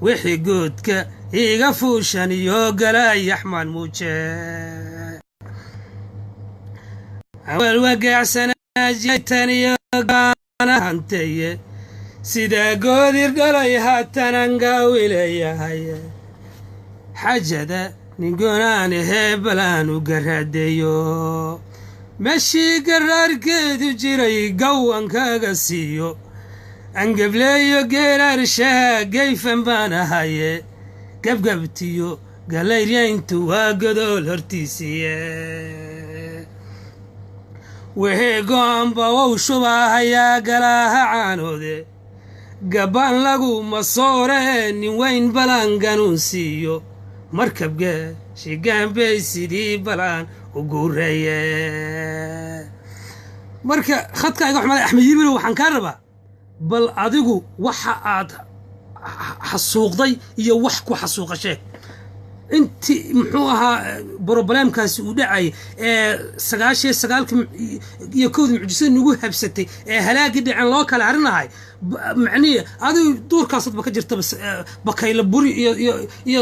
Wixii goodka iga fuushan iyo galaayaxmaan muuje. Awal wagaacsanaajitan iyo gaanahanteye, sidaa goodir dhalay haatanan gaawileeyahay. Xajada ningonaan ahee balaan u garaadeeyo, meeshii garaarkeedu jiray gawankaga siiyo. Angableeyo geeraarshaha geyfan baan ahaye, gabgabtiyo galayryayntu waa godool hortiisiiye. Wixii go-anba wow shubahayaa galaaha caanoode, gabbaan laguma soore nin weyn balaan ganuun siiyo. Markabge shigaanbey sidii balaan u guureeye. Marka khadka iga xumaday. Axmed Yibirow, waxaan kaa rabaa bal adigu waxa aad xasuuqday iyo wax ku xasuuqa sheeg. Intii muxuu ahaa problemkaasi uu dhacayay ee 99-ka iyo kowda mucjisada nagu habsatay ee halaagii dhacen loo kala harinahay, macnihi adigu duurkaasadba ka jirta bakayla buri iyo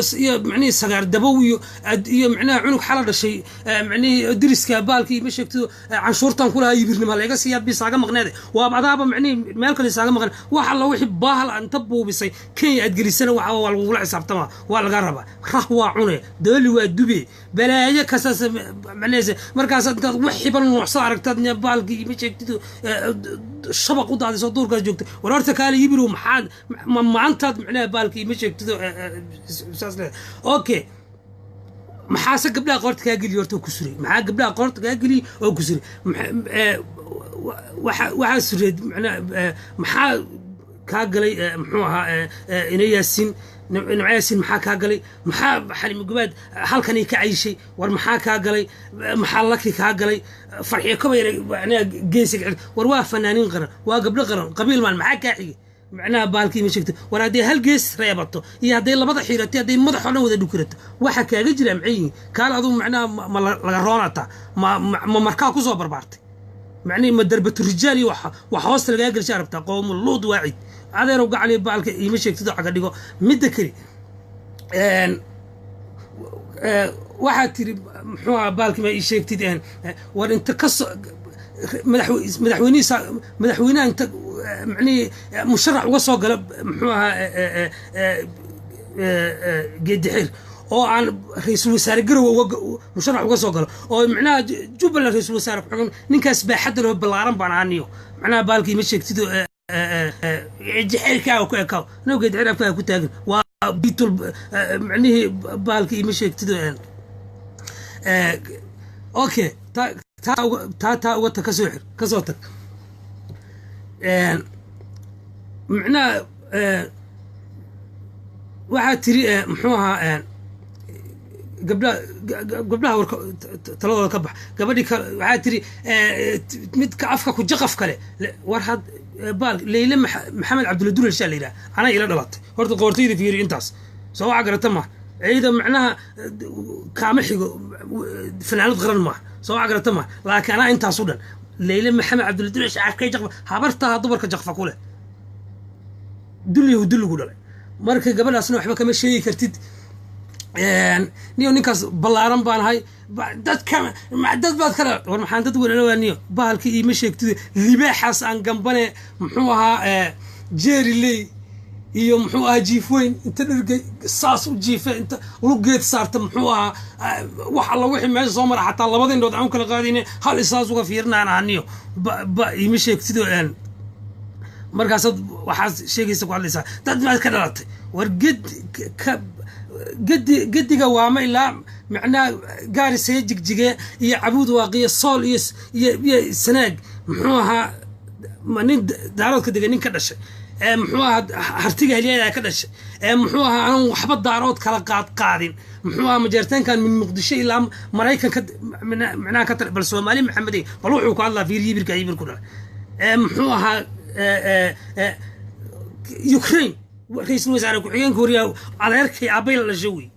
macnihii sagaar dabow iyo macnaha cunug xala dhashay, macnihii diriska baalkii ma sheegto. Canshuurtan kulahaa yibirnima layga siiyaa bisaaga maqneede, waaba adaaba macnihii meel kale isaaga maqne. Wax alla wixii baahal inta buubisay Kenya aad gelisana waxa waa lagugula xisaabtama, waa laga rabaa. Rah waa cune, dooli waa dube, balaayo kastaas macnaheesa. Markaas intaad wax xiban nuucsa aragtaad baalkii ma sheegtido shabaq u daadiso duurkaas joogta. War horta kaale Yibirow, maxaad ma maantaad macnaha baalkii ma sheegtido saas leedahay? Okay, maxaase gabdhaha qoorta kaa geliy horta ku suray? Maxaa gabdhaha qoorta kaa geliy oo ku suray? Waxaa sureed macnaha maxaa kaa galay? Muxuu ahaa ina Yaasiin, Nimco Yaasiin, maxaa kaa galay? Maxaa Xalimi Gobaad halkanii ka cayishay? War maxaa kaa galay? Maxaa Laki kaa galay? Farxiyo Kabayare macnaha geesiga. War waa fanaaniin qaran, waa gabdho qaran, qabiil maan. Maxaa kaa xigay macnaha baalkii ma sheegto? War hadday hal gees reebato iyo hadday labada xiirato, hadday madax oo dhan wada dhukirato, waxa kaaga jira maxay yihiin? Kaal aduu macnaha ma laga roonataa? Ma markaa kusoo barbaartay macnihi? Ma darbatu rijaal iyo wax hoosta lagaa gelshaa rabtaa? Qowmu Luud waacid adeerow gacali baalka iima sheegtido caga dhigo. Midda kale, waxaad tiri muxuu ahaa baalki ma ii sheegtid? War inta ka soo madaxweynihiisa, madaxweynaha inta macnihii musharax uga soo gala muxuu ahaa Geedixir, oo aan ra-iisul wasaare Garowe musharax uga soo galo, oo macnaha Jubbaland ra-iisul wasaare ku-xigeen, ninkaas baaxadda loo ballaaran baan ahaaniyo macnaha baalkii ma sheegtido. Geedixirkaaga ku ekaaw, no Geedixir afkaaga ku taagan waa bitul macnihii baalkii ima sheegtido. Okay, taa uga tag, kasoo xir, kasoo tag. Macnaha waxaa tiri muxuu ahaa gabdha gabdhaha warka taladooda ka bax. Gabadhii kale waxaa tiri midka afka ku jaqaf kale. War had baal Leyle Maxamed Cabdulla Dural shaa la yidhaha, anaa ila dhalatay. Horta qoortayda fiiri intaas soo waxa garata ma ciida macnaha kaama xigo, fanaanad qaran maaha, soo waxa garata ma, laakiin anaa intaas u dhan. Leyle Maxamed Cabdulla Dural afkay jaqfa, habartaa dumarka jaqfa ku leh, dulliyahu dulligu dhalay. Marka gabadhaasna waxba kama sheegi kartid. Niyo ninkaas ballaaran baan ahay, dadka dad baad kale. War maxaan dad welala? Niyo bahalkii iima sheegtid, libaaxaas aan gambane muxuu ahaa Jerry Ley iyo muxuu ahaa jiif weyn inta dhirgay saas u jiife, inta lugeed saarta muxuu ahaa wax alla wixii meesha soo mara, xataa labada indhood aan u kala qaadayne hal isaas uga fiirinaan ahaniyo ba iima sheegtido. Markaasaad waxaad sheegaysa ku hadlaysaa dad baad ka dhalatay. War ged ka gedi gediga waama ilaa macnaha Gaarisee, Jigjige iyo Cabuud Waaqiyo, Sool iyo Sanaag, muxuu ahaa ma nin Daaroodka dega nin ka dhashay ee muxuu ahaa Hartiga Helyadaa ka dhashay ee muxuu ahaa anaan waxba Daarood kala qaad qaadin, muxuu ahaa Majeertaankan min Muqdisho ilaa Maraykan ka macnaha ka tar. Bal Soomaali Maxamedey, bal wuxuu ku hadlaa fiir, yibirka yibir ku dhalay ee muxuu ahaa Ukraine ra-iisul wasaare ku-xigeenka wariyaa adeerkay aabbay la dhashay wey.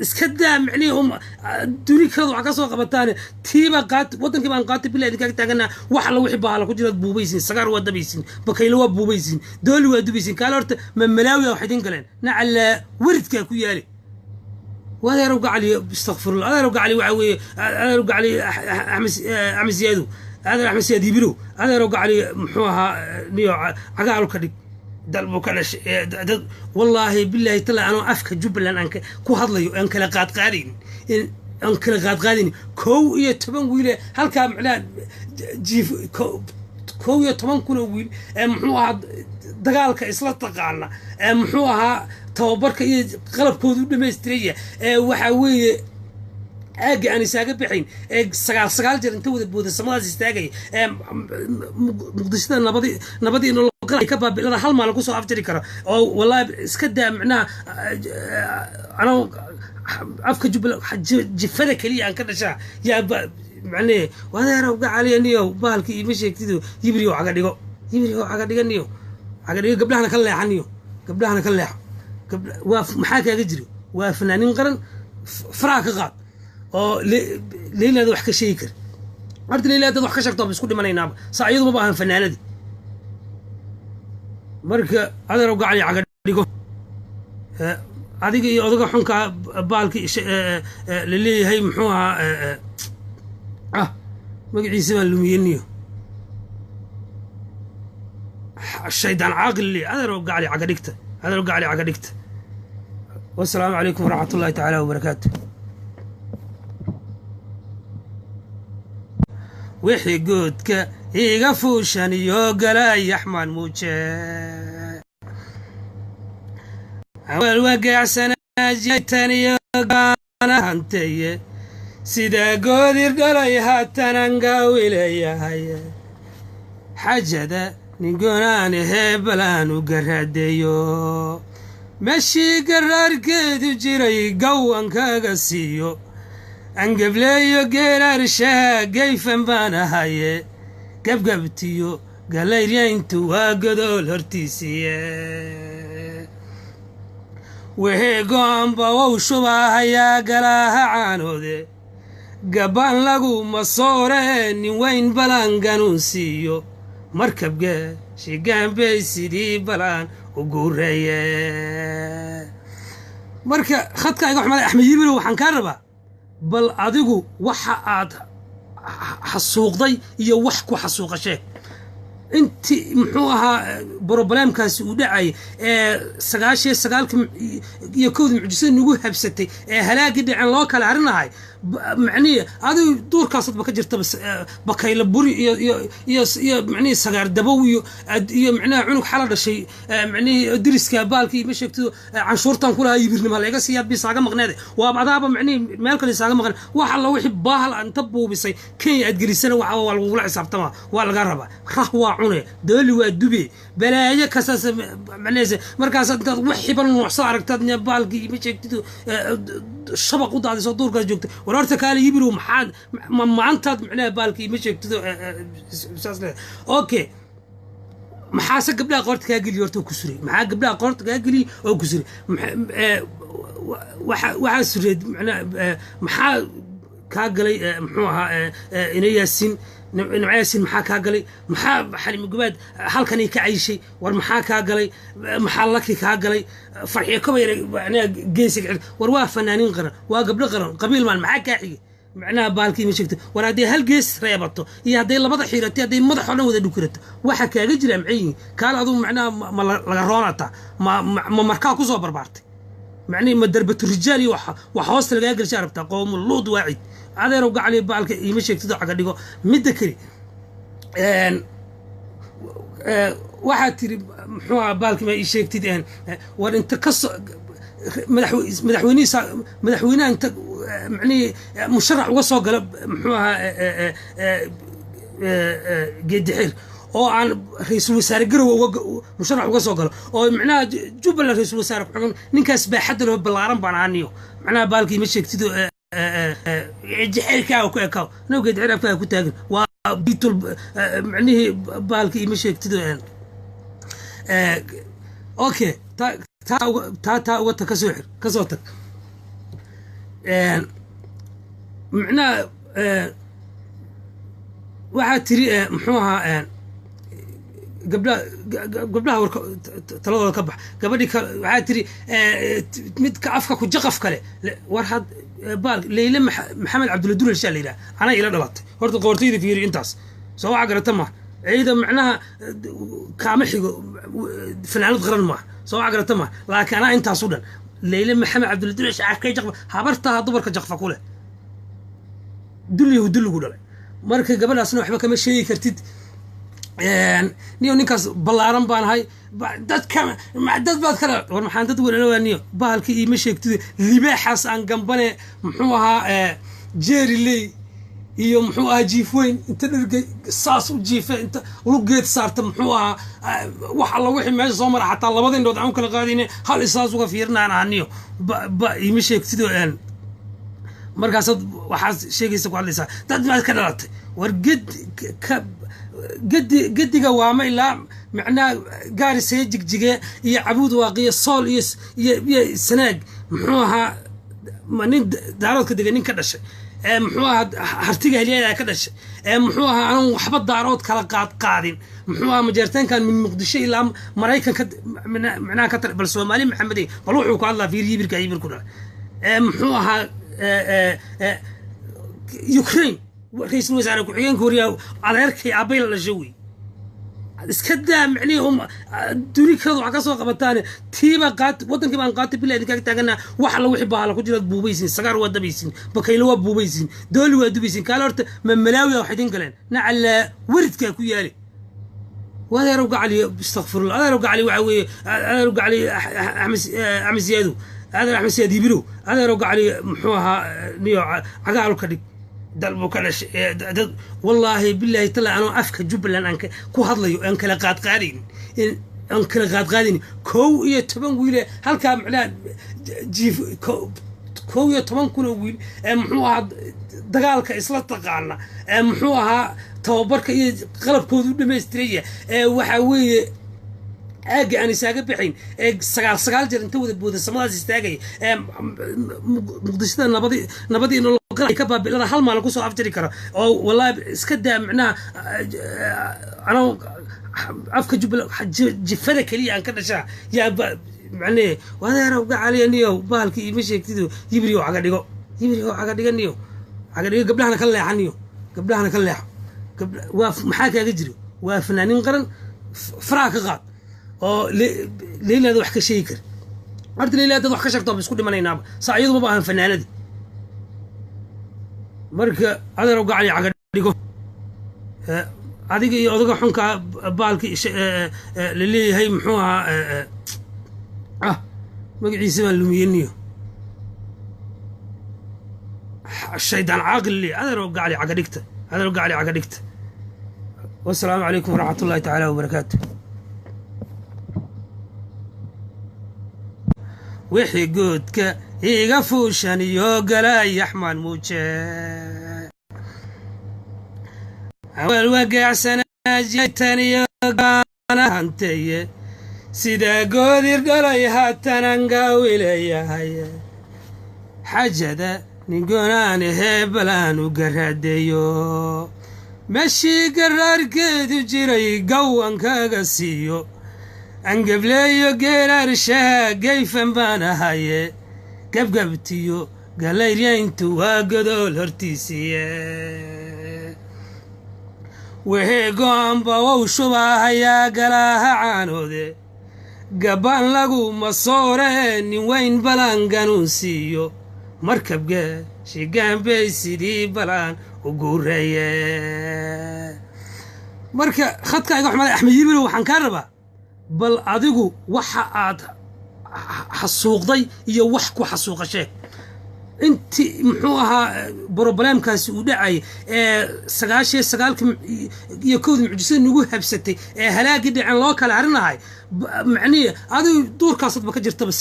Iska daa micnihii duni kalada wax ka soo qabataane. Tiiba qaat wadankii baan qaatay bilaa idinkaga taaganaa. Wax alla wixii bahala ku jiraad buubaysiin, sagaar waa dabaysiin, bakaylo waa buubaysiin, dooli waa dubaysiin. Kaale horta ma Malaawiya wax idin galeen? Nacala weridkaa ku yaali. Adeerow gacali, istakfirullah. Adeerow gacali, waxa weeye adeerow gacali Axmed Siyaado, adeer Axmed Siyaad Yibirow, adeerow gacali, muxuu ahaa niyo cagaal ka dhig dal buu ka dhashay dad. Wallaahi bilaahi tala, anoo afka Jubbaland aan ku hadlayo aan kala qaadqaadayn, aan kala qaadqaadayn, 11 wiile halkaa macnaha jiif, 11,000 oo wiil ee muxuu ahaa dagaalka isla taqaana, ee muxuu ahaa tababarka iyo qalabkoodu u dhamaystiraya, ee waxaa weeye aagga aan isaaga bixayn, ee sagaal sagaal jeer inta wada booda samadaas istaagaya, ee Muqdishada nabadii nolol ka baabilada hal maalin kusoo afjari kara, oo wallaahi iska daa macnaha anoo afka Jubbaland jifada keliya aan ka dhashaa yaa macnee. Wadeerow gacaliya, bahalkii ima sheegtido. Yibriyo caga dhigo, Yibriyo caga dhiganiyo, caga dhigo. Gabdhahana ka leexaniyo, gabdhahana ka leexo. Waa maxaa kaaga jiro? Waa fanaaniin qaran, faraha ka qaad oo Leylaada wax ka sheegi kar. Horta Leyla dad wax ka sheegto ba isku dhimanaynaaba, saa iyadu maba ahan fanaanadii. Marka adeerow gacali, caga dhigo adiga iyo odaga xunkaa baalki la leeyahay. Muxuu ahaa ah magaciisa baan lumiyeniyo, shaydaan caaqil le. Adeerow gacali, caga dhigta. Adeerow gacali, caga dhigta. Wasalaamu calaykum waraxmat ullahi tacaala wabarakaatu. Wixii goodka iga fuushan iyo galaayaxmaan muuje awal wagaacsanaajitan iyo gaanahanteye, sida goodir dhalay haatanan gaawilayahay, xajada ningonaan ahee balaan u garaadeeyo, meeshii garaarkeedu jiray gawankaga siiyo, angableeyo geeraarshaha gayfan baan ahaye, gabgabtiyo galayryayntu waa godool hortiisiiye, wixii go-anba wow shubahayaa galaaha caanoode, gabbaan laguma soore nin weyn balaan ganuun siiyo, markabge shigaanbey sidii balaan u guureeye. Marka khadka iga xumaday. Axmed Yibirow, waxaan kaa rabaa bal adigu waxa aad xasuuqday iyo wax ku xasuuqa sheeg. Intii muxuu ahaa problemkaasi uu dhacayay ee 99-ka iyo kowda mucjisada nagu habsatay ee halaagii dhaceen loo kala harinahay, macnihi adigu duurkaasadba ka jirta bakayla buri iyo macnihii sagaar dabow iyo macnaha cunug xala dhashay, macnihii diriska baalkii ma sheegto. Canshuurtan kulahaa Yibirnima laga siiyaa bisaaga maqneede, waaba adaaba macnihii meel kale isaaga maqan. Wax alla wixii baahal inta buubisay Kenya aad gelisana waxa waa lagugula xisaabtama, waa laga rabaa. Rah waa cune, dooli waa dube, balaayo kastaas macnahayse. Markaas intaad wax xiban nuucso aragtaad baalkii ma sheegtido shabaq u daadiso duurkaas joogta. War horta kaale Yibirow, maxaad ma maantaad macnaha baalkii ma sheegtido saas leedahay? Okay, maxaase gabdhaha qoorta kaa geliy horta oo ku suray? Maxaa gabdhaha qoorta kaa geliy oo ku suray? Waxaa sureed macnaha maxaa kaa galay? Muxuu ahaa ina Yaasiin, Nimco Yaasiin, maxaa kaa galay? Maxaa Xalimi Gobaad halkanay ka cayshay? War maxaa kaa galay? Maxaa Laki kaa galay? Farxiyo Kobayr macnaha geesi. War waa fanaaniin qaran, waa gabdho qaran, qabiil maan. Maxaa kaa xigay macnaha baalkii ma sheegto? War hadday hal gees reebato iyo hadday labada xiirato, hadday madax oo dhan wada dhukirato, waxa kaaga jira maxay yihiin? Kaale adugu macnaha ma laga roonataa? Ma markaa kusoo barbaartay macnihi? Ma darbatu rijaal iyo wax hoosta lagaa gelshaa rabtaa? Qowmu Luud waacid. Adeerow gacali, baalka iima sheegtido, caga dhigo. Midda kale waxaad tiri muxuu ahaa baalki ma ii sheegtid? War inta ka soo madaxweynihiisa, madaxweynaha inta macnihii musharax uga soo gala muxuu ahaa Geedixir, oo aan ra-iisul wasaare Garowe uga musharax uga soo galo, oo macnaha Jubbaland ra-iisul wasaare ku-xigeen, ninkaas baaxadda loo ballaaran baan ahaaniyo macnaha baalkii ma sheegtido, geedixirkaaga ku ekaaw. Anagu geedixir afkaaga ku taagan waa bitul macnihii baalkii ima sheegtido. Okay, taa uga tag, kasoo xir, kasoo tag. Micnaha waxaa tiri, muxuu ahaa, gabdhaha, gabdhaha warka taladooda ka bax. Gabadhii kale waxaa tiri midka afka ku jaqaf kale. War had baal Leyle Maxamed Cabdulla Dulal shaa la yidhaha, anay ila dhalatay. Horta qoortayda fiiri intaas soo waxa garata ma ciida, macnaha kaama xigo, fanaanad qaran maaha, soo waxa garata ma, laakiin anaa intaas u dhan. Leyle Maxamed Cabdulla Dulal afkay jaqfa, habartaha dumarka jaqfa ku leh, dulliyahu dulligu dhalay. Marka gabadhaasna waxba kama sheegi kartid. Niyo ninkaas ballaaran baan ahay, dadka dad baad kale. War maxaan dad welalawaa? Niyo bahalka iima sheegtid, libaaxaas aan gambane, muxuu ahaa, jeeriley iyo muxuu ahaa jiifweyn inta dhirgay saas u jiife, inta lugeed saarta, muxuu ahaa, wax alla wixii meesha soo mara xataa labada indhood aan u kala qaadayne, hal isaas uga fiirinaan ahaa. Niyo ba iima sheegtido. Markaasaad waxaad sheegaysa ku hadlaysaa dad baad ka dhalatay. War ged ka gedi gediga waama ilaa macnaha gaarisee, Jigjige iyo Cabuud Waaqiyo, Sool iyo Sanaag, muxuu ahaa, ma nin Daaroodka dega nin ka dhashay ee muxuu ahaa Hartiga Helyadaa ka dhashay ee muxuu ahaa anaan waxba Daarood kala qaad qaadin, muxuu ahaa, Majeerteenkan min Muqdisho ilaa Maraykanka macnaha ka tar. Bal Soomaali Maxamedey, bal wuxuu ku hadlaa fiir, yibirka yibir ku dhalay ee muxuu ahaa Ukraine ra-iisul wasaare ku-xigeenka horiyaa adeerkay aabbay la dhasho wey. Iska daa micnihii um duni kalada wax ka soo qabataane, tiiba qaat wadankii baan qaatay bilaa idinkaga taaganaa. Wax alla wixii bahala ku jiraad buubaysiin, sagaar waa dabaysiin, bakaylo waa buubaysiin, dooli waa dubaysiin. Kaale horta ma Malaawiya wax idin galeen? Nacala weridkaa ku yaali. Adeerow gacali, istakfirullah. Adeerow gacali, waxa weeye adeerow gacali Axmed Siyaadow, adeer Axmed Siyaad Yibirow, adeerow gacali, muxuu ahaa, niyo cagaalu ka dhig dal buu ka dhashay dad. Wallaahi bilaahi tala, anoo afka Jubbaland aan ku hadlayo aan kala qaadqaadaynin, aan kala qaadqaadaynin, 11 wiile halkaa macnaha jiif, 11,000 oo wiil ee muxuu ahaa dagaalka isla taqaana ee muxuu ahaa tababarka iyo qalabkoodu u dhamaystiraya ee waxaa weeye aagga aan isaaga bixayn ee sagaal sagaal jeer inta wada booda samadaas istaagaya ee Muqdishada nabadii nolol ka baabilada hal maalin kusoo afjari kara oo wallaahi iska daa macnaha anoo afka Jubbaland jifada keliya aan ka dhashaa yaa macnee. Wadeerow gacaliya, niyo bahalkii iima sheegtido. Yibriyo caga dhigo, yibriyo caga dhiga, niyo caga dhigo. Gabdhahana ka leexa, niyo gabdhahana ka leexo. Waa maxaa kaaga jiro? Waa fanaaniin qaran, faraha ka qaad oo Leylaada wax ka sheegi kara. Horta Leyla dad wax ka sheegto ba isku dhimanaynaaba, saa iyadu maba ahan fanaanadii. Marka adeerow gacali caga dhigo, adiga iyo odaga xunkaa baalki la leeyahay, muxuu ahaa, magaciisa baan lumiyeniyo, shaydaan caaqil leeyahay. Adeerow gacali caga dhigta, adeerow gacali caga dhigta. Wasalaamu calaykum waraxmat ullahi tacaala wabarakaatu. Wixii goodka iga fuushan iyo galaayaxmaan muuje awal wagaacsanaajitan iyo gaanahanteye, sidaa goodir dhalay haatanan gaawilayahay, xajada ningonaan heebalaan u garaadeeyo, meeshii garaarkeedu jiray gawan kaga siiyo, angableeyo geeraarshaha gayfan baan ahaye, gabgabtiyo galayryayntu waa godool hortiisiiye, wixii go-anba wow shubahayaa galaaha caanoode, gabbaan laguma soore nin weyn balaan ganuun siiyo, markabge shigaanbey sidii balaan u guureeye. Marka khadka iga xumaday. Axmed Yibirow, waxaan kaa rabaa bal adigu waxa aad xasuuqday iyo wax ku xasuuqa sheeg. Intii muxuu ahaa broblem-kaasi uu dhacayay ee 99-kii iyo kowdii mucjisada nagu habsatay ee halaagii dhacen loo kala harinahay, Macnihi adigu duurkaasadba ka jirta bas,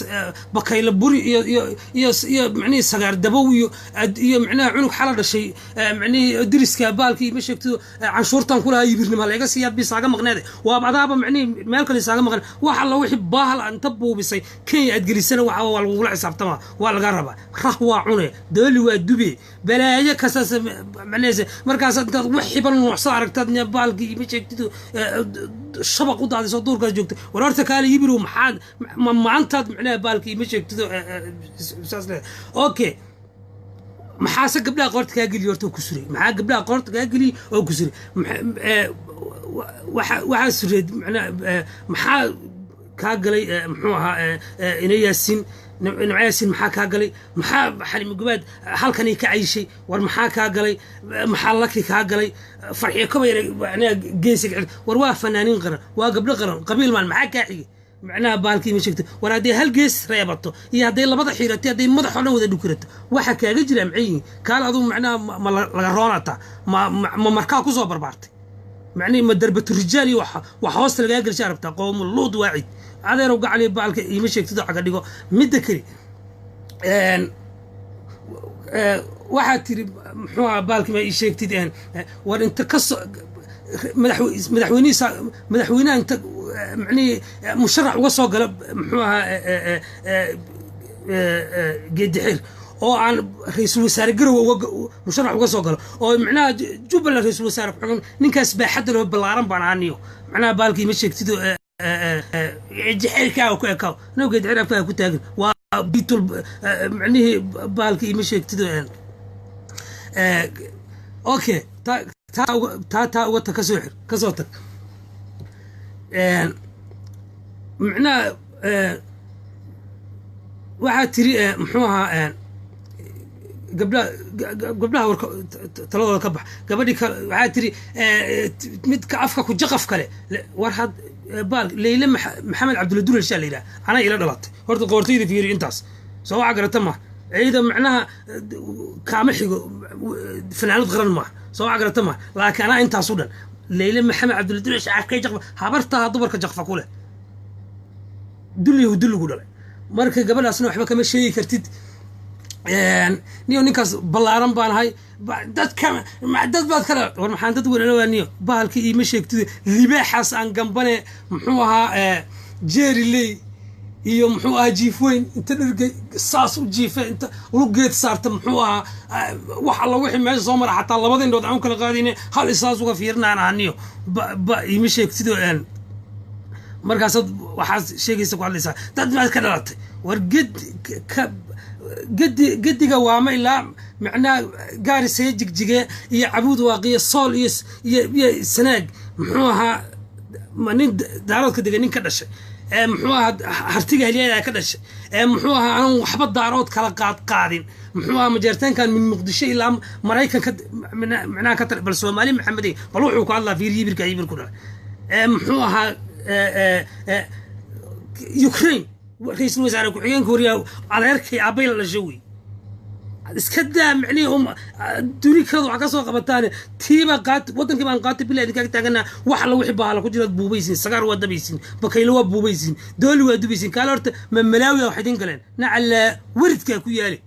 bakayla buri iyo macnihii sagaar dabow iyo macnaha cunug xala dhashay, macnihii diriska baalkii ma sheegto, canshuurtan kulahaa yibirnima laga siiyaad bi saaga maqneede, waaba adaaba macnihii meel kale saaga maqan. Wax alla wixii baahal inta buubisay Kenya aad gelisana, waxa waa lagugula xisaabtama, waa laga rabaa. Rah waa cune, dooli waa dube, balaayo kastaas macnaheese. Markaas intaad wax xiban nuucsa aragtaad baalkii ma sheegtido, shabaq u daadiso duurkaas joogta. War horta kaale yibirow, maxaad ma maantaad macnaha baalkii ma sheegtido saas leedahay? Okay, maxaase gabdhaha qoorta kaa geliy horta oo ku suray? Maxaa gabdhaha qoorta kaa geliy oo ku suray? Waxaa sureed macnaha, maxaa kaa galay, muxuu ahaa, ina Yaasin, Nimco Yaasin, maxaa kaa galay? Maxaa Xalimo Gobaad halkanay ka cayshay? War maxaa kaa galay? Maxaa Laki kaa galay? Farxiyo Kabayar macnaha geesiga. War waa fanaaniin qaran, waa gabdho qaran, qabiil maan. Maxaa kaa xigay macnaha baalkii ma sheegto? War hadday hal gees reebato iyo hadday labada xiirato, hadday madax oo dhan wada dhukirato, waxa kaaga jira maxay yihiin? Kaal aduu macnaha ma laga roonataa? Ma markaa kusoo barbaartay macnihi? Ma darbatu rijaal iyo wax hoosta lagaa gelsha rabtaa? Qowmu Luud waacid, adeerow gacali, baalka iima sheegtido caga dhigo. Midda kale, waxaad tiri muxuu ahaa baalki ma ii sheegtid, war inta ka soo madaxweynihiisa, madaxweynaha inta macnihii musharax uga soo gala muxuu ahaa Geedixiir, oo aan ra-iisul wasaare Garowe musharax uga soo galo, oo macnaha Jubbaland ra-iisul wasaare ku-xigeen, ninkaas baaxadda loo ballaaran baan ahaaniyo macnaha baalkii ma sheegtido, geedixeerkaaga ku ekaaw. No, geedixeer afkaaga ku taagin waa bitul macnihii baalkii ma sheegtido. Okay, taa uga tag, kasoo xir, kasoo tag. Macnaha waxaa tiri muxuu ahaa gabdhaha, gabdhaha warka taladooda ka bax. Gabadhii kale waxaa tiri midka afka ku jaqaf kale. War had baal Leyle Maxamed Cabdulla Dural shaa la yidhaha, anaa ila dhalatay. Horta qoortayda fiiri intaas soo waxa garata ma ciida macnaha kaama xigo, fanaanad qaran maaha, soo waxa garata ma, laakiin anaa intaas u dhan. Leyle Maxamed Cabdulla Dural afkay jaqfa, habartaa dumarka jaqfa ku leh, dulliyahu dulligu dhalay. Marka gabadhaasna waxba kama sheegi kartid. Niyo ninkaas ballaaran baan ahay, dadka dad baad kale. War maxaan dad weynala? Niyo bahalkii iima sheegtid, libaaxaas aan gambane muxuu ahaa Jerry Ley iyo muxuu ahaa jiif weyn inta dhirga saas u jiife, inta lugeed saarta muxuu ahaa, wax alla wixii meesha soo mara xataa labada indhood aan u kala qaadayne hal isaas uga fiirinaan ahaniyo ba iima sheegtido. Markaasaad waxaad sheegaysa ku hadlaysaa dad maad ka dhalatay. War ged ka gedi gediga waama ilaa macnaha Gaarisee, Jigjige iyo Cabuud Waaqiyo, Sool iyo Sanaag, muxuu ahaa, ma nin Daaroodka dega nin ka dhashay ee muxuu ahaa Hartiga Helyadaa ka dhashay ee muxuu ahaa anaan waxba Daarood kala qaad qaadin, muxuu ahaa Majeerteenkan min Muqdisho ilaa Maraykanka macnaha ka tar. Bal Soomaali Maxamedey, bal wuxuu ku hadlaa fiir, yibirka yibir ku dhalay ee muxuu ahaa Ukraine ra-iisul wasaare ku-xigeenka horiyaa adeerkay aabbay la dhashay wey. Iska daa micnihii duni kalada wax ka soo qabataane, tiiba qaat wadankii baan qaatay bilaa idinkaaga taaganaa. Wax alla wixii bahala ku jiraad buubaysiin, sagaar waa dabaysiin, bakaylo waa buubaysiin, dooli waa dubaysiin. Kaale horta ma Malaawiya wax idin galeen? Nacala weridkaa ku yaali.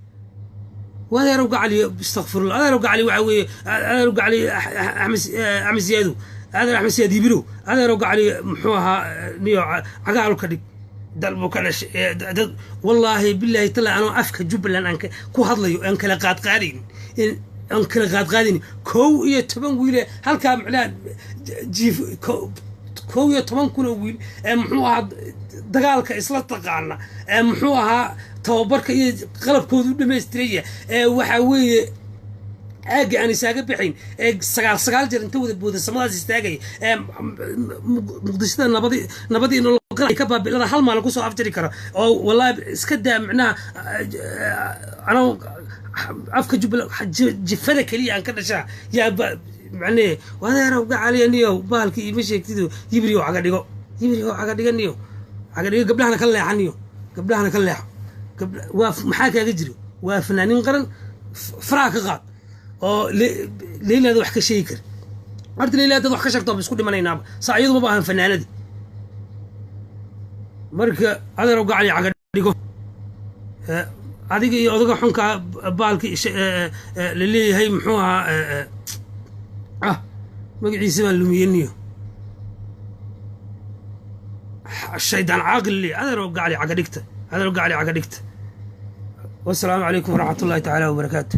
Adeerow gacali, istakfirullah. Adeerow gacali, waxaa weeye adeerow gacali Axmed Siyaado, adeer Axmed Siyaad Yibirow, adeerow gacali, muxuu ahaa, niyo cagaal ka dhig dal buu ka dhashay dad. Wallaahi bilaahi tala, anoo afka Jubbaland aan ku hadlayo aan kala qaadqaadayn, aan kala qaadqaadayn 11 wiile halkaa macnaha jiif, 11,000 oo wiil ee muxuu ahaa dagaalka isla taqaana ee muxuu ahaa tababarka iyo qalabkoodu u dhamaystiraya ee waxaa weeye aagga aan isaaga bixayn ee sagaal sagaal jeer inta wada booda samadaas istaagaya ee Muqdishada nabadii nolol ka baabilada hal maalin kusoo afjari kara oo wallaahi iska daa macnaha anoo afka Jubbaland jifada keliya aan ka dhashaa yaa macnee. Adeerow gacaliya, niyo bahalkii iima sheegtido, yibriyo caga dhigo, yibriyo caga dhiga, niyo caga dhigo. Gabdhahana ka leexaniyo, gabdhahana ka leexo. Waa maxaa kaaga jiro? Waa fanaaniin qaran, faraha ka qaad oo Leylaada wax ka sheegi kara. Horta Leyla dad wax ka sheegto ba isku dhimanaynaaba, saa iyadu maba ahan fanaanadii. Marka adeerow, gacali caga dhigo. Adiga iyo odaga xunkaa baalki la leeyahay, muxuu ahaa, magaciisa baan lumiyeniyo, shaydaan caaqil leeyahay. Adeerow gacali caga dhigta, adeerow gacali caga dhigta. Wasalaamu calaykum waraxmat ullahi tacaala wabarakaatu.